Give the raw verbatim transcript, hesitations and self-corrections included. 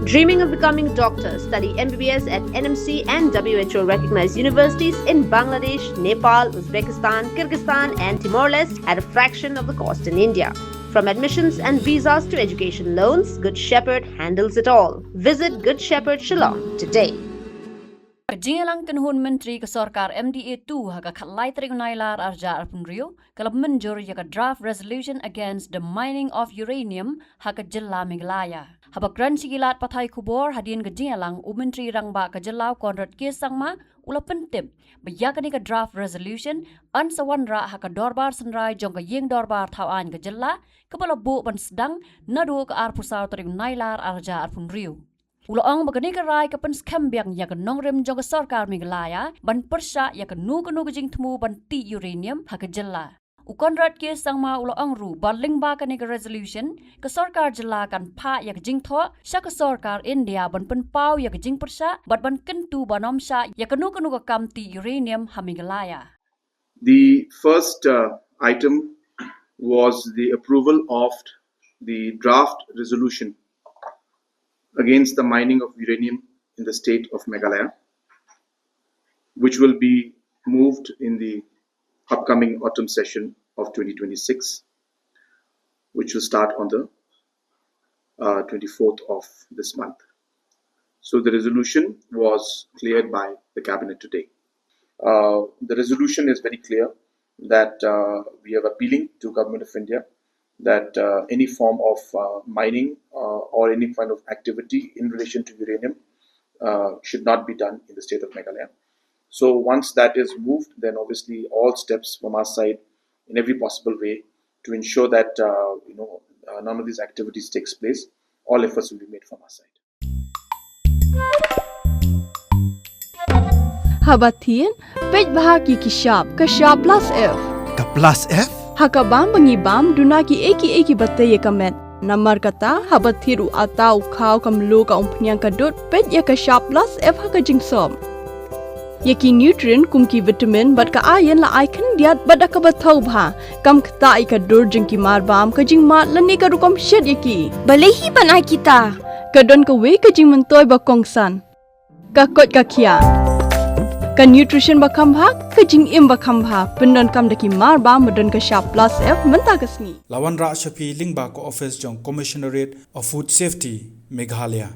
Dreaming of becoming a doctor? Study M B B S at N M C and W H O recognized universities in Bangladesh, Nepal, Uzbekistan, Kyrgyzstan, and Timor Leste at a fraction of the cost in India. From admissions and visas to education loans, Good Shepherd handles it all. Visit Good Shepherd Shillong today. Ka jingïalang kynhun myntri ka sorkar M D A two ha ka khatlai tarik u Nailar arhajar arphew hynriew ka la mynjur ïa ka draft resolution against the mining of uranium ha ka jylla Meghalaya. Haba kren sha ki lad pathai khubor hadien ka jingïalang, u Myntri Rangbah ka jylla u Conrad K Sangma u la pyntip ba ïa kane ka draft resolution yn sa wanrah ha ka dorbar synrai jong ka ïing dorbar thaw aiñ ka jylla, kaba la buh ban sdang naduh ka arphew saw tarik u Nailar arhajar arphew hynriew. U la ong ba kane ka rai ka pynskhem biang ïa ka nongrim jong ka sorkar Meghalaya ban pyrshah ïa kano kano ka jingthmu ban tih uranium ha ka jylla. U Conrad K Sangma u la ong ruh ba lyngba kane ka resolution, ka sorkar jylla kan phah ïa ka jingthoh sha ka sorkar India ban pynpaw ïa ka jingpyrshah bad ban kyntu ban ym shah ïa kano kano ka kam tih uranium ha Meghalaya. The first uh, item was the approval of the draft resolution against the mining of uranium in the state of Meghalaya, which will be moved in the upcoming autumn session of twenty twenty-six, which will start on the uh, twenty-fourth of this month. So the resolution was cleared by the cabinet today. Uh, the resolution is very clear that uh, we are appealing to Government of India that uh, any form of uh, mining uh, or any kind of activity in relation to uranium uh, should not be done in the state of Meghalaya. So once that is moved, then obviously all steps from our side in every possible way to ensure that uh, you know uh, none of these activities takes place, all efforts will be made from our side. Haba thied, peit bha ki ki shap, ka shap plus F. Ka plus F? Ha ka bam ba ngi bam, duna ki ei ki ei kiba tei ïa ka met. Namar kata, haba thied u atta, u khaw, ka mluh, ka umphniang, ka dud, peit ïa ka shap plus F ha ka jingsop. Ïa ki nutrient kum ki vitamin bad ka iron la ai khyndiat bad da kaba thaw bha. Kam ktah ïa ka dur jong ki marbam, ka jingmad lane ka rukom shet ïa ki. Balei hi ban ai kita? Ka don kawei ka jingmyntoi ba kongsan. Ka koit ka khiah. Ka nutrition ba kham bha, ka jingim ba kham bha. Pyndonkam da ki marbam ba don ka shap plus F mynta ka sngi. La wanrah sha phi lyngba ka office jong Commissionerate of Food Safety, Meghalaya.